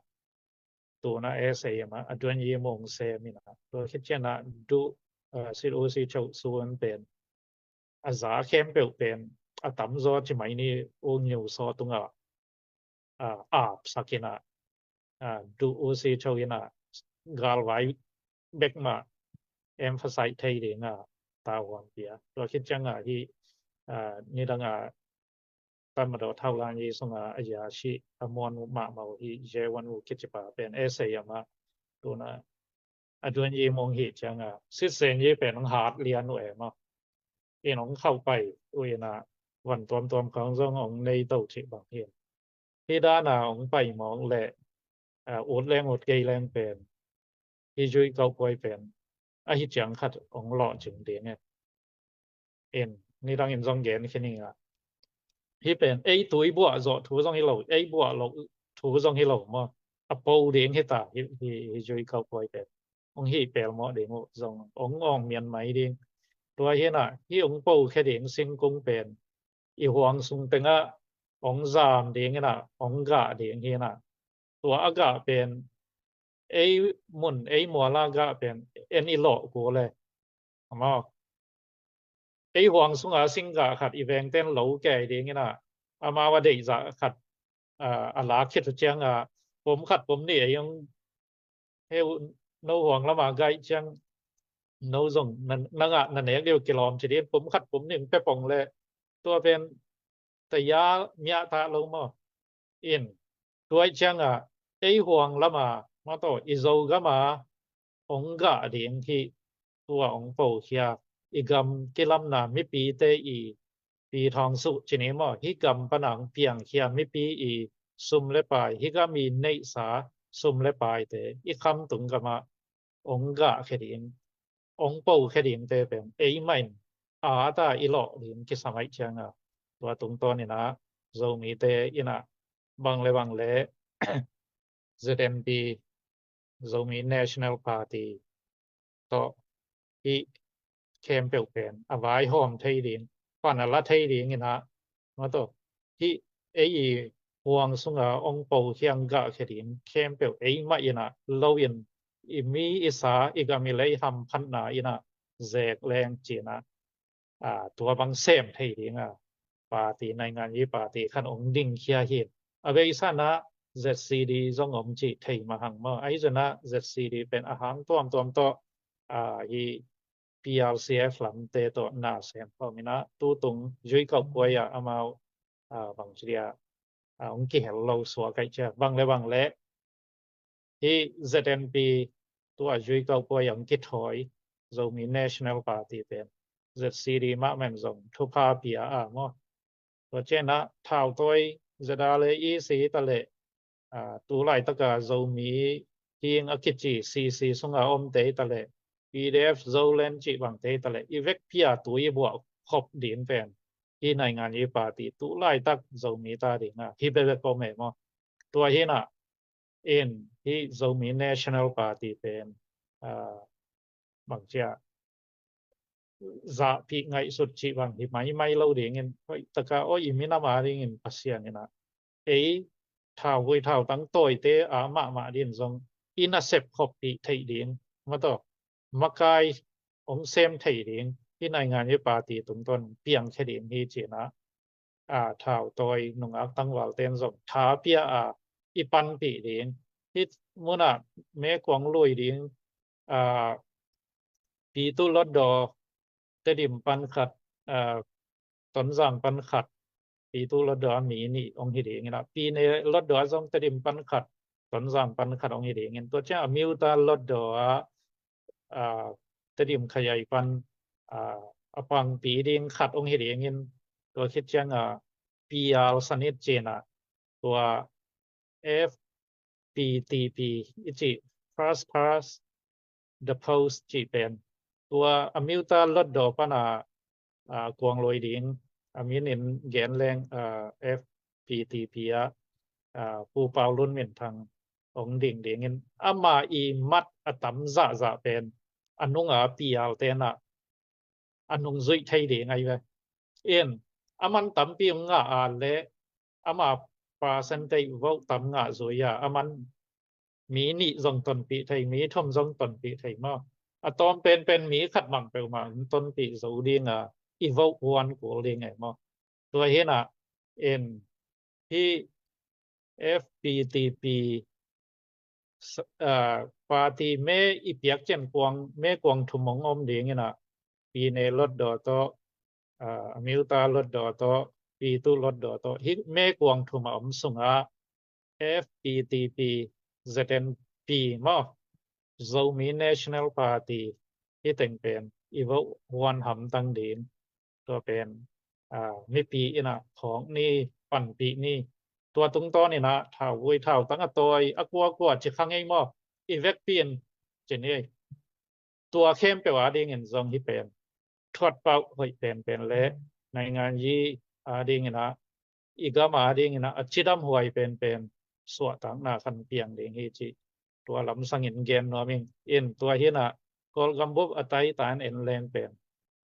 tuna S A M a a duan yi mu ong sem ina tua khit ciang a du, a, sit U C chau sun pen a za khempeuh pen a tamzaw ci mai ni U Ngiu So tunga, a, ap sak ina, a, du U C chau ina galvai bek ma emphasize thei ding a ta huam pia. Tua khit ciang a hi, a, nidang a tamada thau lan yi sung a a ya si a muan uh mahmah uh hi Ye Won U kici pa pen S A M a tuna a duan yi mu ong hi ciang a sit sen yi pen ong hat lian uh e maw. In ong khauh pai uh ina van tuamtuam khong zong ong nei to ci bang hi. Hi dan a ong pai mawk le, a, ut leng ut kei leng pen hi zui kau puai pen a hi ciang khat ong lawh cing ding e. In nidang in zong gen khin ing a hi pen ei tui buah zawh thu zong hi lo, ei buah loh thu zong hi lo maw. A po ding hi ta hi, hi, hi zui kau puai pen ong hi pel mawh ding uh zong ong ong mian mai ding. Tua hi na hi ong po khe ding singkung pen i huang sung tengah ong zam ding ina ong gah ding hi na tua a gah pen ei mun ei muala gah pen en i lawh kul e. Amaw ei huang sunga singgah khat i vengten lo kei ding ina amau a deihzah khat, a, a lak khit uh ciang a pom khat pom nih ei ong heu no huang lama gaih ciang no zong na, na ngah na nek deuh kilawm ci din pom khat pom nih ong pe pong le tua pen taya miah ta lo maw. In tuai ciang a ei huang lama maw taw i Zogam a ong gah ding hi tua ong po khia i gam kilamna mipite i pi thawng suh ci ni maw hi gam pana ong piang khia mipi i sum le pai hi gam i neihsa sum le paite i khamtung gam a ong gah khe ding ong po khe ding te pen ei mah in a ta i lawh ding kisam aih ciang a tua tungtawn ina Zomite ina bang le bang le Z M P Zomi National Party tawh hi khempeuh pen a vaihawm thei ding pan a la thei ding ina maw taw hi ei i huang sunga ong po khiang gah khe ding khempeuh ei mah ina lo in i mi i sa i gam i lei hamphatna ina zek leng cinah, aa, tua bang sem thei dinga party, naingan i party khan ong dingkhia hi. A beisanah Z C D zong om cih thei mahang maw. Ahi zunah Z C D pen a hang tuamtuam tawh, aa, hi P R C F lamte tawh na sem khawm inah tutung zui kauh puai ah amau, aa, bang ci dia, aa, ong kihel lo suak aih cia bang le bang le hi Z N P tua zui kauh puai ah ong kithawi Zomi National Party pen Z C D mahmah in zong thupha pia a maw. Tua cianah thautawi Z R le E C ta le, aa, tu laitaka Zomi hing a kici C C sunga omte ta le P D F Zoland cih bangte ta le i vekpi a tu i buah khop ding pen hi naingan i party tu laitak Zomi ta dinga hi bebek om e maw. Tua hinah in hi Zomi National Party pen, aa, bang cia zahpih ngaihsut cih bang hi maimai lo dingin hoih taka aw i minam a dingin Pasian inah ei thauvui thautang tawite a mahmah din zong i nasep khoppih theih ding mataw makai ong sem thei ding hi naingan i party tungtawn piangkhia ding hi cinah, aa, thautawi nungak tangvalten zong tha pia a i panpih ding hi munah mekuang lui ding, aa, Pitu Lotdaw Tedim pan khat, aa, Tonzang pan khat, Pitu Lotdaw a mi nih ong hi ding inah Pine Lotdaw a zong Tedim pan khat, Tonzang pan khat ong hi dingin tua ciang a Myota Lotdaw a, aa, Tedim Khayai pan, aa, a pangpi ding khat ong hi dingin tua khit ciang a P R sanit cinah tua F P T P i cih first past the post cih pen tua a Myota Lotdaw pana, aa, kuang lui ding a minin gen leng, aa, F P T P ah, aa, Pu Pau Lun Min Thang ong ding dingin ama i mat a tam zahzah pen a nunga P R tenah a nungzuih thei ding ahi ve. In aman tampi ong ngah a le ama percentage vote tam ngah zui a aman mi nih zong tonpih thei, mi thum zong tonpih thei maw. A tawm penpen mi khat mang peuhmah ong tonpih zo dinga i vote huan kul ding e maw. Tua hinah in hi F P T P party me i piak cian kuang, mekuang thum ong om ding inah Pine Lotdaw tawh, aa, Myota Lotdaw tawh, Pitu Lotdaw tawh hi mekuang thum a om sungah F P T P, Z N P maw, Zomi National Party hi teng pen i vote huan hamtang ding. Tua pen, aa, mipi inah khawk ni, panpih ni. Tua tungtawn inah thauvui thautang a tawi a kuakua ci kha ngei maw i vekpi in ci ni ei. Tua khempeuh a dingin zong hi pen thuatpauh hoih penpen le naingan yi a dinginah i gam a dinginah a cidam huai penpen suahtakna khan piang ding hi cih tua lamsangin gen nuam ing. In tua hinah Kawlgam bup a taitan en leng pen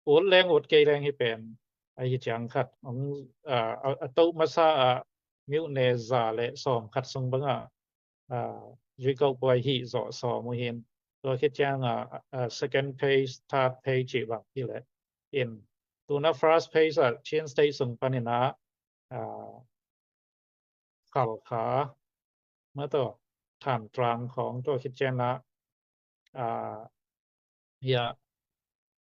ut leng ut kei leng hi pen ahi ciang khat a, a, a toh masa ah miuhne za le sawm khat sung bangah, a, zuikauh kuai hih zawh sawm uh hin tua khit ciang a, a, second phase, third phase cih bang hi leh in tuna first phase ah Chin State sung paninah, a, Khalkha mataw Thantlang khawng tua khit cianah, a, hia,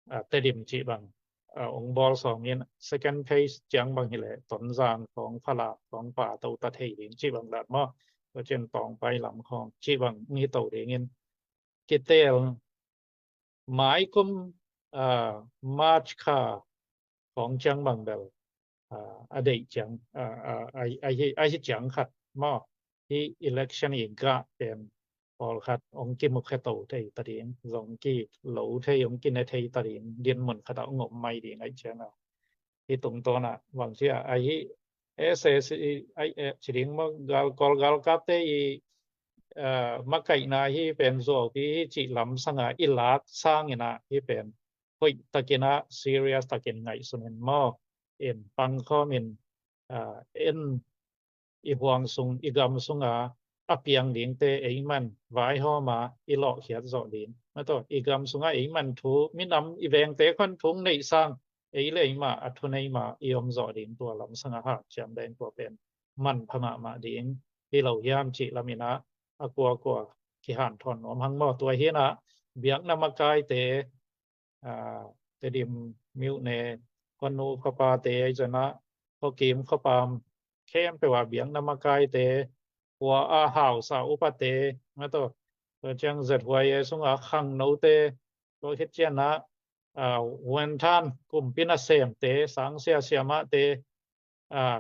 a, Tedim cih bang, a, ong bawl sawm in second phase ciang bang hi leh Tonzang khawng, Phalam khawng pa to ta thei ding cih bang dan maw. Tua cian Tawngpai lam khawng cih bang ong hi to dingin kitel maikum, a, March kha khawng ciang bang bel, a, a deih ciang, a, a, a, a, hi, a hi ciang khat maw. Hi election i gah pen pawlkhat ong kimukhia to thei ta ding, zong kilo thei, ong kine thei ta ding, dinmun khat ah ong om mai ding aih ciang a. Hi tungtawn ah bang cia a hi S A C, a, a, ci ding maw, gal, Kawl galkapte i, a, makaihna hi pen zuaupi hi cih lamsang a i lak sangin ah hi pen hoih takin ah serious takin ngaihsun in maw. In pangkhawm in, a, en i huang sung, i gam sung a a piang dingte ei man vaihawm a i lawhkhiat zawh ding. Mataw, i gam sungah ei man thu, minam i vengte khon thu neih sang, ei le ei mah a thunei mah i om zawh ding, tua lamsang a hanciam ding, tua pen manpha mahmah ding hi lo hiam cih lamin ah a kuakua kihanthawn nuam hang maw. Tua hi-in ah biakna makaite, aa, Tedim, Myone, Khuanu khuapate, ahi zongin ah Khuakim, Khuapam khempeuh ah biakna makaite, khua a hausa upate, mataw, tua ciang Z Y A sungah khangnote, tua khit ciangin ah, aa, Vuanthan kumpi nasemte, sangsia siamahte, aa,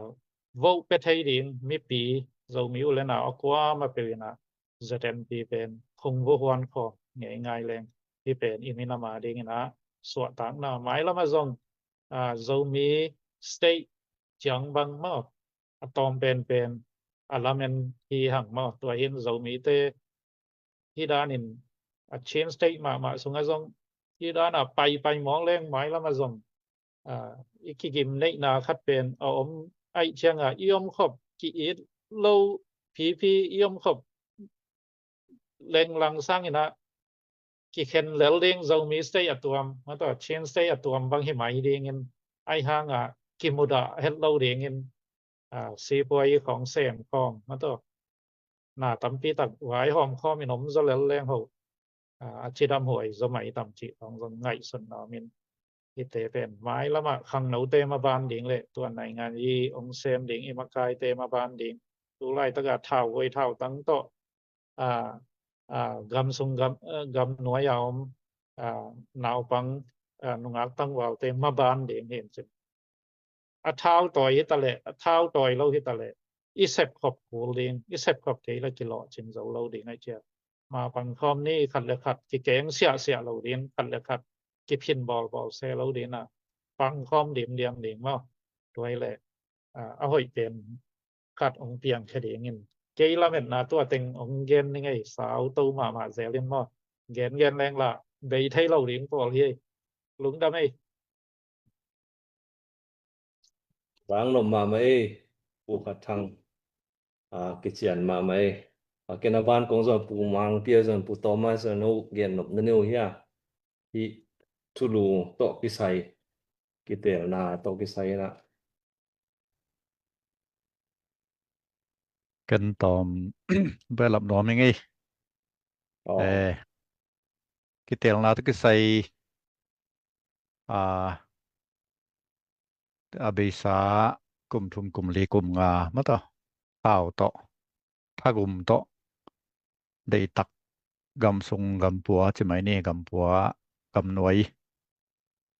vote pia thei ding mipi, Zomi u le nau a kuamah peuh in ah Z M P pen khungvua huan khawm ngeingai leng, hih pen i minam a dingin ah suahtakna, mailam ah zong, aa, Zomi state ciang bang maw, a tawm penpen a lamen hi hang maw. Tua hi-in Zomite hih danin a Chin state mahmah sungah zong hih dan a paipai mawk leng, mailam ah zong, aa, i kigim neihna khat pen a om ahih ciangin ah i omkhop ki-it lo, pipi i omkhop lenglang sangin ah kikhen lel ding, Zomi state a tuam, mataw, Chin state a tuam bang hi mai dingin, ahi hangin ah kimudah het lo dingin, aa, sipuai khawng sem khawng, mataw, na tampi tak vaihawm khawmin om zaw lel leng ho, aa, a cidam huai zaw mai tam cih khawng zong ngaihsun nuamin, hihte pen mailam ah khangnote maban ding le tua naingan i hong sem ding i makaite maban ding, tu laitak a thau huai thau tang tawh, aa, aa, gam sung gam, aa, gam nuai a om, aa, naupang, aa, nungak tangvalte maban ding hi in cin. A thau tawi hi ta leh, a thau tawi lo hi ta leh, i sepkhop kul ding, i sepkhop kei leh kilawhcing zo lo ding ahih ciang, ma pangkhawm ni, khat le khat kikeng siahsiah lo ding, khat le khat kiphin bawlbawl se lo ding a, pangkhawm dimdiam ding maw. Tua hi leh, aa, a hoih pen khat hong piangkhia dingin, kei lametna tua teng hong gen ning ei, sau to mahmah zel in maw. Gengen leng lah bei thei lo ding pawl hi ei. Lungdam ei. Vang nop mahmah ei, Pu Khat Thang. Aa, kician mahmah ei. Aa, ken a van kong zong Pu Mang Pia zong, Pu Thomas zong, no gen nop na neu hia? Hih thulu tawh kisai, kiteelna tawh kisai in ah. Ken tawm belap nuam ing ei. Aw. Eh, kiteelna tawh kisai, aa, a beisa kum thum, kum li, kum nga, mataw, thau tawh, thagum tawh, deihtak, gam sung gam pua ci mai ni, gam pua, gam nuai,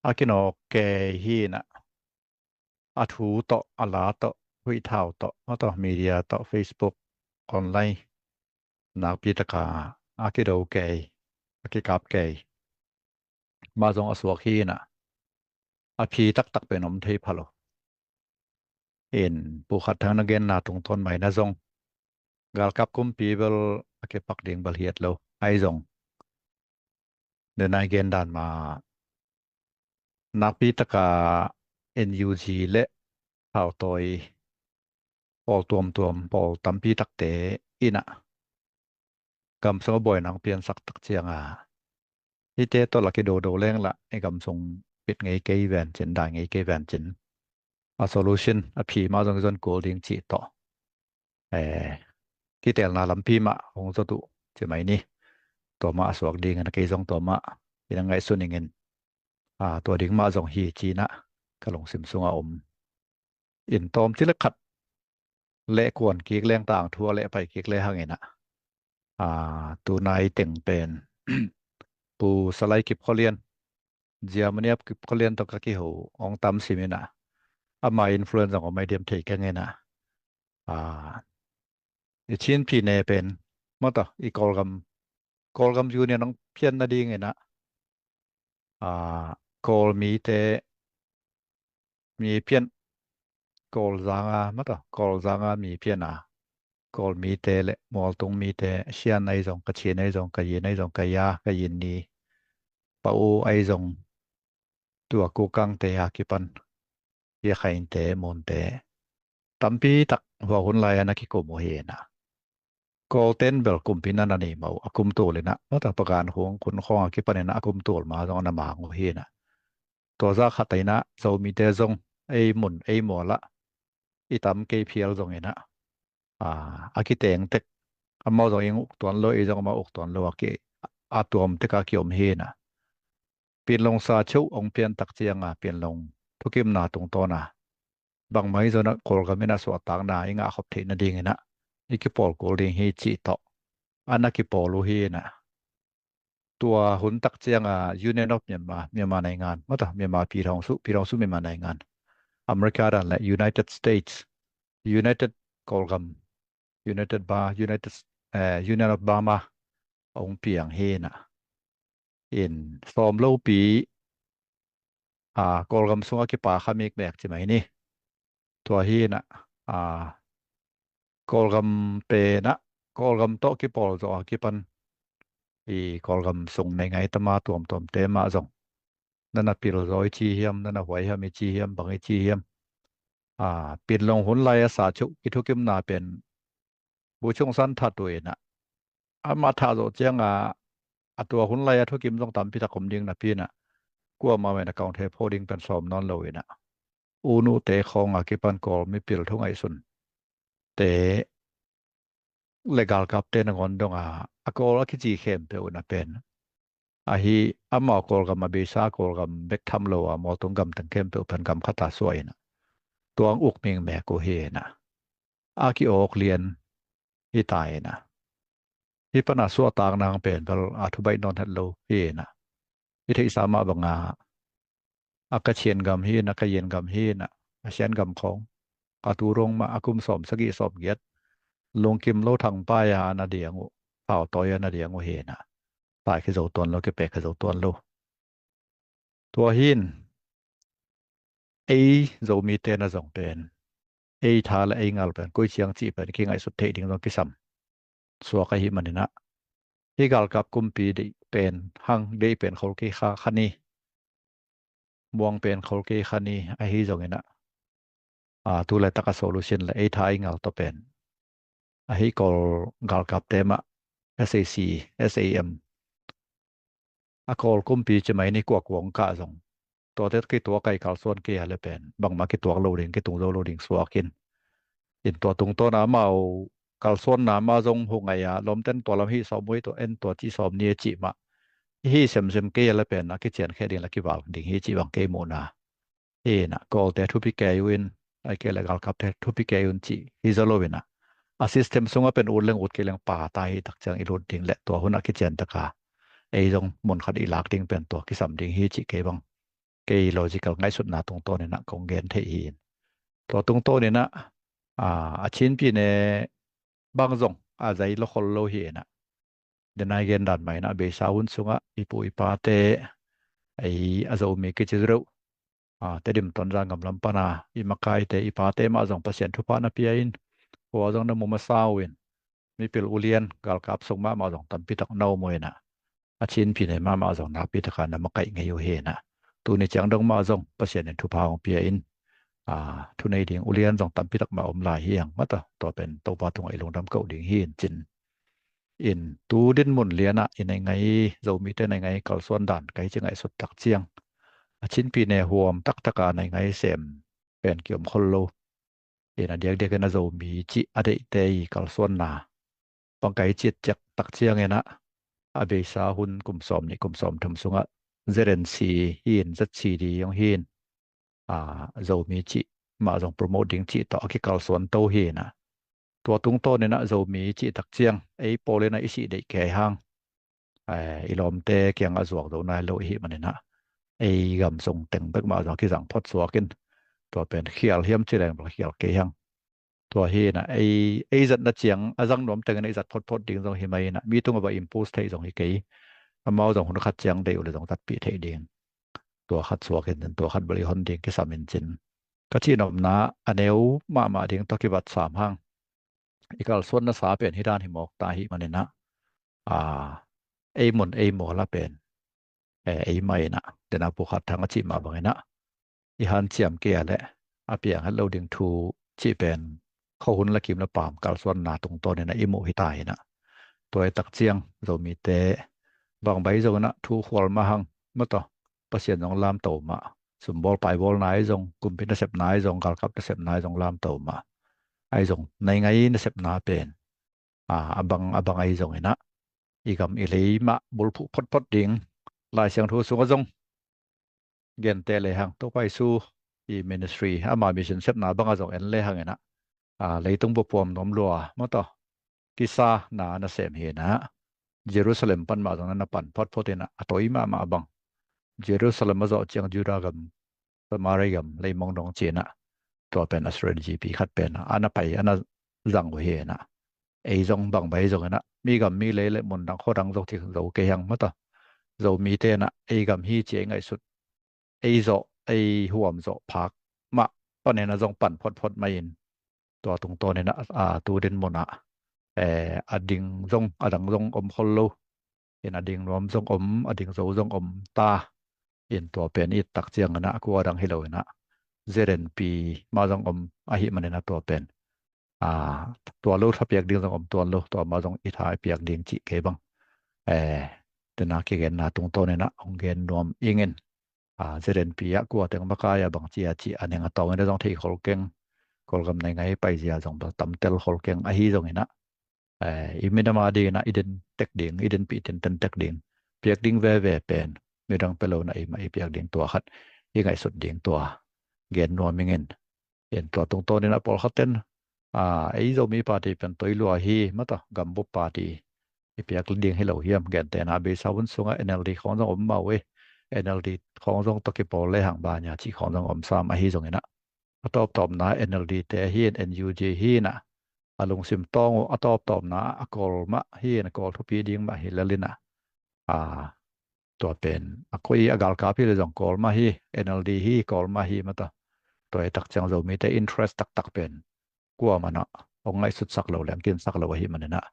a kinawk kei hi in ah, a thu tawh, a la tawh, huih thau tawh, mataw, media tawh, Facebook, online, nakpi taka a kido kei, a kikap kei mah zong a suak hi in ah, a phi taktak pen om thei pha lo. In Pu Khat Thang na genna tungtawn mai na zong, galkap kumpi bel a kipak ding bel hiat lo. Ahi zong, den a i gen dan mah, nakpi taka N U G le thautawi pawl tuamtuam, pawl tampi takte in ah gam sung a buaina hong piansak tak ciangin, hihte tawh la kidodo leng lah i gam sung pit ngei kei ven cin, dai ngei kei ven cin, a solution, a phi mah zong i zon kul ding cih tawh, eh, kiteelna lampi mah hong zawt uh ci mai ni. Tua mah a suak dingin ah kei zong tua mah in ah ngaihsun ing in, aa, tua ding mah zong hi ci in ah ka lungsim sungah om. In tawm ci le khat leh kuan kik leng, tangthu a leh pai kik le hang in ah, aa, tunai teng pen Pu Salai Kipkhualian, Germany a Kipkhualian tawh ka kiho hong tam sim in ah, ama influence zong om ai diam thei keng in ah, aa, i Chin phi ne pen, mataw, i Kawlgam, Kawlgam Union hong phian nadingin ah, aa, Kawl mite, mi phian, Kawl zanga, mataw, Kawl zanga mi phian a, Kawl mite le Mualtung mite, Shan ahi zong, Kachin ahi zong, Kayin ahi zong, Kaya, Kayin ni, Pau ahi zong, tua Kukangte a kipan, Rakhine-te, Mon-te tampi tak hua hun lai-a na kikum uh hi in ah, Kawlten bel kumpi na na nei mah uh, a kum tul inah, mata pagan hung kun khawng a kipan inah a kum tul ma zong a na mang uh hi inah. Tua zah khat inah Zomite zong ei mun ei mual ah i tam kei phial zong inah, a, a kiteng tek, amau zong ing uk tuan lo, ei zong amau uk tuan lo a ki, a tuam tek a kiom hi inah. Pinlong sa cheuh ong pian tak cianga Pinlong thukimna tungtawn a bangmah hi zong a Kawlgam inah suahtakna i ngah khop theih nading inah i kipawl kul ding hi cih tawh a na kipawl uh hi inah. Tua hun tak cianga Union of Myanmar, Myanmar naingan, mata Myanmar ပြည်ထောင်စု, ပြည်ထောင်စု Myanmar naingan, America dan le United States, United Kawlgam, United Ba, United, eh, Union of Burma ong piang hi inah. In sawm lopi, a, Kawlgam sungah kipa kha mikmek ci mai ni. Tua hi inah, a, Kawlgam pen ah, Kawlgam tawh kipawl zawh a kipan i Kawlgam sung nei ngai tama tuamtuamte mah zong na na pil zaw i ci hiam, na na huai hiam i ci hiam, bang i ci hiam. A, Pinlong hun lai a sa cheuh i thukimna pen Buchung San that uh inah, amah thah zawh cianga a tua hun lai a thukim zong tampi tak om ding napi inah kuamah mah inah kaung thei pho ding pen sawm nawn lo inah, u nu te khawng a kipan Kawl mipil thu ngaihsun te le galkapte nangawn dong a, a Kawl a kici khempeuh inah pen ahi, amau Kawlgam a beisa Kawlgam bek tham lo a mualtung gam teng khempeuh pen gam khat a suah inah tua ong uk mikmek uh hi inah. A ki-awk lian hi ta inah. Hih pan a suahtak nang pen bel a thu baih nawn het lo hi inah. I theihsa mah banga a Kachin gam hi inah, Kayin gam hi inah, a Shan gam khawng a tu rong mah a kum sawm sagih sawm giat lungkim lo thangpai a na diang uh, thau tawi a na diang uh hi inah. Tai khi zo tuan lo, kipek khi zo tuan lo. Tua hi in ei Zomite na zong pen ei tha le ei ngal pen koi ciang cih pen kingaihsut theih ding zong kisam suak ahi man inah, hih galkap kumpi deih pen hang, deih pen khol kei kha kha ni, muang pen khol kei kha ni, ahi zong inah, a, tu laitak a solution le ei tha ei ngal tawh pen ahi Kawl galkapte mah, S A C, S A M, a Kawl kumpi ci mai ni, kua kua ong kah zong tuate kituak a i kalsuan kei a le pen bangmah kituak lo ding, kitung zo lo ding suak in. In tua tungtawn a amau kalsuanna mah zong hu ngai a, lawmten tua lam hih sawm uh hi, tua en tua cih sawm ni a cih mah hi semsem kei a le pen a kician khe ding le kival ding hi cih bang kei muhna hi inah. Kawlte thupi kei uh in, ai kei le galkapte thupi kei un cih hi zaw lo inah, a system sungah pen ut leng ut kei leng pa ta hi tak ciang i lut ding le tua hun a kician tak a ei zong mun khat i lak ding pen tua kisam ding hi cih kei bang kei logical ngaihsutna tungtawn inah kong gen theih hi in. Tua tungtawn inah, a, a Chin pyine bang zong a zai lo khol lo hi inah. Denai gen dan mah inah a beisa hun sungah i pu i pate, ei a Zomi kici reuh, a, Tedim, Tonzang gam lam pan a i makaite, i pate mah zong Pasian thupha na pia in, khua zong na mu masa uh in, mipil ulian galkap sung mahmah zong tampi tak na om uh inah, a Chin pyine mahmah zong nakpi tak a na makaih ngei uh hi inah. Tuni ciang dong mah zong Pasian in thupha hong pia in, a, thunei ding ulian zong tampi tak mah om lai hi ang, mata tua pen Topa tungah i lungdam koh ding hi in cin. In tu dinmun lian ah i nei ngai, Zomite nei ngai kalsuan dan ka hi ci ngaihsut tak ciang, a Chin pyine huam taktak a nei ngai sem pen kiom khol lo. In a diakdiak in a Zomi cih a deihte i kalsuanna bang ka hi ciat ciak tak ciang inah, a beisa hun kum sawm nih kum sawm thum sungah Z N C hi in, Z C D zong hi in, a, Zomi cih mah zong promote ding cih tawh a kikalsuan to hi inah. Tua tungtawn inah Zomi cih tak ciang ei pawl inah i sih deih kei hang, eh, i lawmte kiangah zuak zo nai lo i hih man inah ei gam sung teng bek mah zong a kizang phot suak in, tua pen khial hiam ci leng bel khial kei hang. Tua hi inah ei, ei zatna ciang a zang nuam teng inah i zat photphot ding zong hi mai inah, mi tungah va impose theih zong hi kei. Amau zong hun khat ciang deih uh le zong zatpih theih ding. Tua khat suak in cin, tua khat bel i hon ding kisam in cin. Ka cih nopna a neu mahmah ding tawh kibat sam hang, i kalsuan nasa pen hi dan hi mawk ta hi man inah, a, ei mun ei mual a pen, eh, ei mah inah, dena pu khat thang a cih mah bang inah i hanciam kei a le a piang het lo ding thu cih pen khuahun la kim la paam kalsuanna tungtawnin ah i muh hi ta hi nah. Tua i tak ciang Zomite bang bai zong in ah thu khual mah hang, mataw, Pasian zong lamto mah, sumbawl paibawlna ahi zong, kumpi nasepna ahi zong, galkap nasepna ahi zong lamto mah. Ahi zong, naingai nasepna pen a, a bang a bang ahi zong in ah, i gam i lei mah bulphuh photphot ding. Lai Siangtho sungah zong gente lehang, Topa Jesu i ministry, ama mission sepna bangah zong en lehang in ah, a, leitung buapuam nuam lua, mataw, kisa na nasem hi nah. Jerusalem pan mah zong na pan photphot in ah, a toi mahmah a bang. Jerusalem a zawh ciang Judah gam, Samaria gam, leimong dong ci in ah, tua pen a strategy pi khat pen a na pai, a na zang uh hi nah. Ei zong bang bai zong in ah, mi gam mi lei le mun dang khua dang zong ci zo kei hang, mataw. Zomite in ah ei gam hi ci ei ngaihsut, ei zawh, ei huam zawh phak mah panin ah zong pan photphot mah in, tua tungtawnin ah, a, tu din mun ah, eh, a ding zong, a dang zong om khol lo. In a ding nuam zong om, a ding zo zong om ta. In tua pen i et tak ciang in ah, kua dang hi lo in ah, Z N P mah zong om ahih manin ah tua pen, a, tua lo tha piak ding zong om tuan lo, tua mah zong i tha i piak ding cih kei bang. Eh, tena kigenna tungtawnin ah hong gen nuam ing in, a, Z N P ah kua teng makai a bang ci a cih a neng a tawng in a zong thei khol keng, Kawlgam naingai paizia zong bel tam tel khol keng ahi zong in ah, eh, i minam a ding in ah i den tek ding, i denpih tenten tek ding, piak ding veve pen midang pia lo in ah i mah i piak ding, tua khat i ngaihsut ding, tua gen nuam ing in. In tua tungtawnin ah pawlkhat ten, a, ei Zomi party pen toi lua hi, mataw, gambup party i piak ding hi lo hiam, gentehna beisa hun sungah N L D khawng zong om mah uh e. N L D khawng zong tawh kipawl lehang bang hiam cih khawng zong om sam ahi zong in ah, a tawptawpna N L D te hi in, N U G hi in ah, a lungsim tawng uh a tawptawpna a Kawl mah hi in, a Kawl thupi ding mah hi lel in ah, a, tua pen a koi a galkap hi le zong Kawl mah hi, N L D hi, Kawl mah hi, mataw. Tua i tak ciang Zomite interest taktak pen kuamah in ah hong ngaihsutsak lo leh hong kinsak lo ahih manin ah,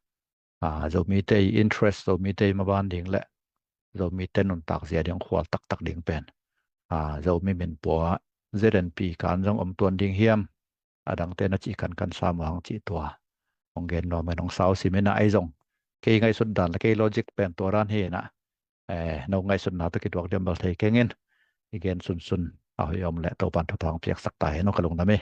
a, Zomite i interest, Zomite i maban ding le Zomite nuntak zia ding khual taktak ding pen, a, Zomi min pua Z N P kan zong om tuan ding hiam, a dangte na cih kankan sam uh hang cih tua hong gen nuam in, hong sau sim in ah, ei zong kei ngaihsut dan le kei logic pen tua dan hi in ah, eh, no ngaihsutna tawh kituak diam bel thei keng in, i gen sunsun a hoih om leh Topan thupha hong piaksak ta hen aw, ka lungdam hi.